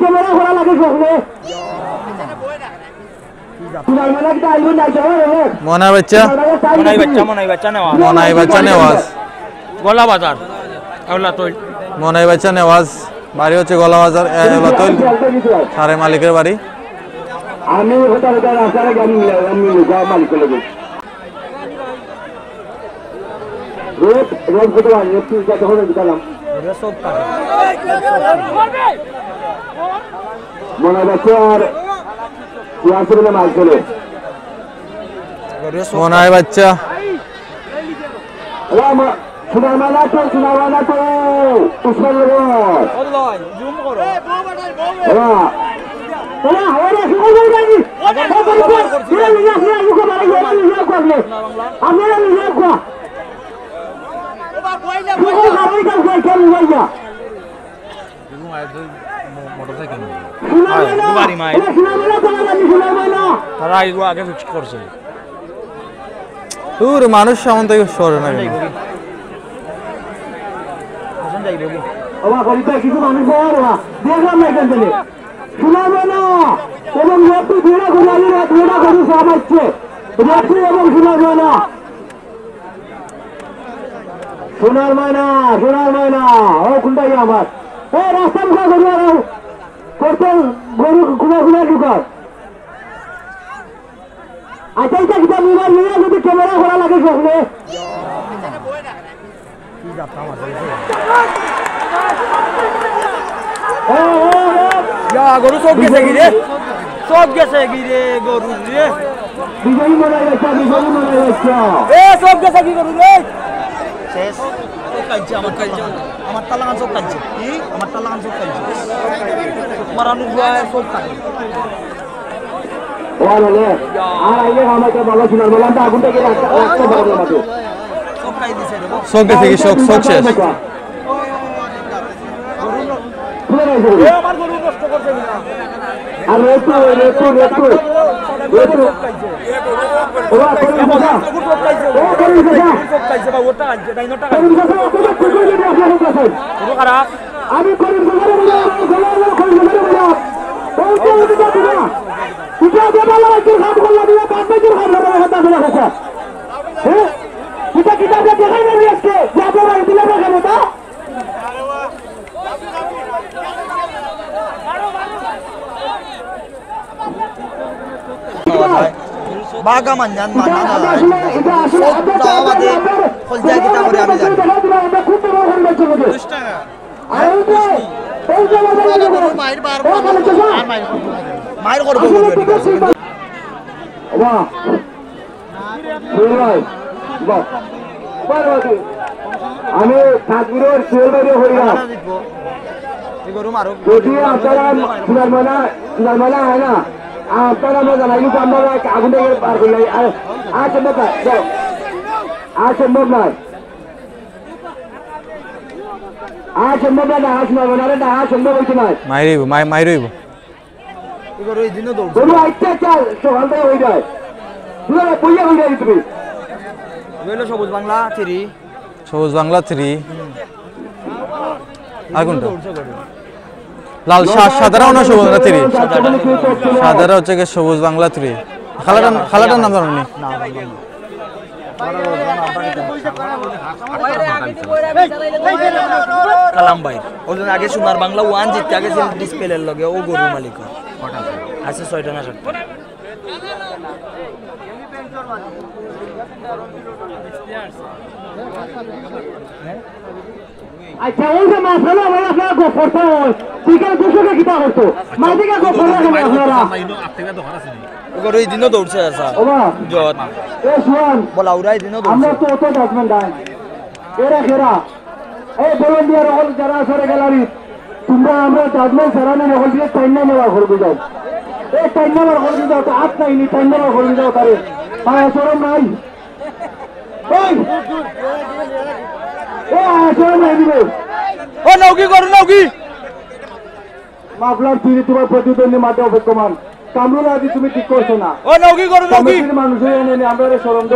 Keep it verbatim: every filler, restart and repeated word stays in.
ক্যামেরা করা লাগে সকলে। মনাই বাচ্চা। মনাই বাচ্চা, মনাই বাচ্চা নেওয়া। মনাই বাচ্চা নেওয়াজ। গলা বাজার। আউলা তৈল। মনাই বাচ্চা নেওয়াজ। বাড়ি হচ্ছে গলা বাজার, এ, আউলা তৈল। সারে মালিকের বাড়ি। আমি কথা কথা রাস্তায় গাড়ি নিয়ে আমি যা মালিক করে দেবো। রোড, রোড কত লাগে? একটু যত হবে দিতাম। মনাই বাচ্চা আর ইয়াসির মিলে মাছ ধরে। মনাই বাচ্চা। এলা মা-, সোনার মালা তো, সোনার মালা তো, উসমান নগর। এলা, এলা, হাওয়ারে কি করবে জানি? আপনারা নিজে কর। তারা এগুলো আগে ফিক্স করছে। দূর মানুষ সামন থেকে সরে না কেন? বাবা, গরিব ভাই, কিছু মানুষ বড় বাবা, দেখলাম না এখান থেকে। শোনা যায় না, এবং একটু দূরে ঘুরে আগে দূরে ঘুরে সব হচ্ছে। রাত্রি এবং শোনা যায় না। সোনার ময়না, সোনার ময়না, ও কোনটা ইয়ে আমার? এ রাস্তা মুখা গরু আর করতে গরু খুলে খুলে ঢুকার। আচ্ছা, এটা কিতা মোবাইল নিয়ে যদি ক্যামেরা করা লাগে সকলে? ও, ও, ও। ইয়া, গরু চোখ গেছে কি রে? চোখ গেছে কি রে গরু রে? বিজয়ী মনে হচ্ছে, বিজয়ী মনে হচ্ছে। এ, চোখ গেছে কি গরু রে? শেষ। চোখ কাইছে, আমার কাইছে। আমার তালাগান চোখ কাইছে। কি? আমার তালাগান চোখ কাইছে। মারানো যায় চোখ কাইছে। ওয়ালে, আর আইলে আমাকে বাবা শোনার বললাম, তা আগুন থেকে রাখতে, রাখতে পারবো না তো। চোখ কাই দিছে রে, চোখ গেছে কি? চোখ, চোখ শেষ। খুলে নাই গরু। এ আমার গরু নষ্ট করছে না। আর রেতু, রেতু, রেতু, রেতু। ওরা করিম চাচা। ও করিম চাচা। চোখ কাইছে বা ওটা আনছে, তাই নটা করিম চাচা, আপনারা ঠিক করে দিন, আপনারা ঠিক আছেন। গরু খারাপ। আমি করিম চাচারে বলি, আমি বলি, আমি করিম চাচারে বলি। ওই যে ওই যে দেখো না। এটা যে ভালো একজন কাম করলাম, এটা বাদ বাকির কাম করলাম, এটা ভালো কথা। হ্যাঁ? এটা কিতাবে দেখাই না আজকে, যে আপনারা দিলে না কেন এটা? বাঘা মান্নান মান্নান। সব যাওয়া বাদে কলজা কিতা করে আমি জানি। মাইর করবো। বাহ। সুহেল ভাই, বাহ। বাহ, বাহ। আমি তাকবীরের সুহেল ভাইরে কইলাম। যদি আপনারা সুনারমালা, সুনারমালা হয় না, আপনারা আমরা জানাই কিন্তু আমরা আগুন থেকে বার করলাই। আর, আর সম্ভব নয়, চলো। আর সম্ভব নয়। আর সম্ভব নয়, না, না, আর সম্ভব হইতে নয়। মাইর হইব, মাই-, মাইর হইব। এবার ওই দিনও দৌড়। বলু, আচ্ছা, আচ্ছা, সকাল থেকে হয়ে যায়। তুই আর বইয়া হয়ে যায় তুমি। রইল সবুজ বাংলা থ্রি। সবুজ বাংলা থ্রি। আর কোনটা? দৌড়ছে করে। লাল সা-, সাদারা না সবুজ বাংলা থ্রি? সাদারা। সাদারা হচ্ছে গিয়ে সবুজ বাংলা থ্রি। খালাটার, খালাটার নাম জানো নি? না, না, না। কালাম ভাই, ওই জন্য আগে সোনার বাংলা ওয়ান জিততে আগে ছিল ডিসপ্লের লগে, ও গরু মালিক। আচ্ছা, ছয়টা না সাতটা। আচ্ছা, ওই যে মাসালা ভাই, আপনারা গপ করতে হয়, বিকেল দুশোকে কিতা করতো? মাঝে গিয়ে গপ করে রাখেন আপনারা। গরু এই দিনও দৌড়ছে, স্যার। ওবা। জট। এ, সুয়ান। বলা, ওরা এই দিনও দৌড়ছে। আমরা তো অত judgment নাই। এরা খেরা। এই volunteer হল যারা আছে রে gallery, তোমরা আমরা judgment ছাড়া নেই, হল দিয়ে টাইম না নেওয়া হল বুঝাও। এই টাইম নেওয়ার হল বুঝাও, তো আট নাই নি, টাইম নেওয়ার হল বুঝাও তারে। ভাই, শরম নাই। এই! এ, আয়, চলো না, এদিকে। ও, নৌকি করো, নৌকি। মাফলার তুই তোমার প্রতিদ্বন্দ্বী মাঠে অপেক্ষমান। কামরুল আজি তুমি ঠিক করছো না। ও, নৌকি করো, নৌকি। কমিটির মানুষ হয়ে এনে আমরা রে শরম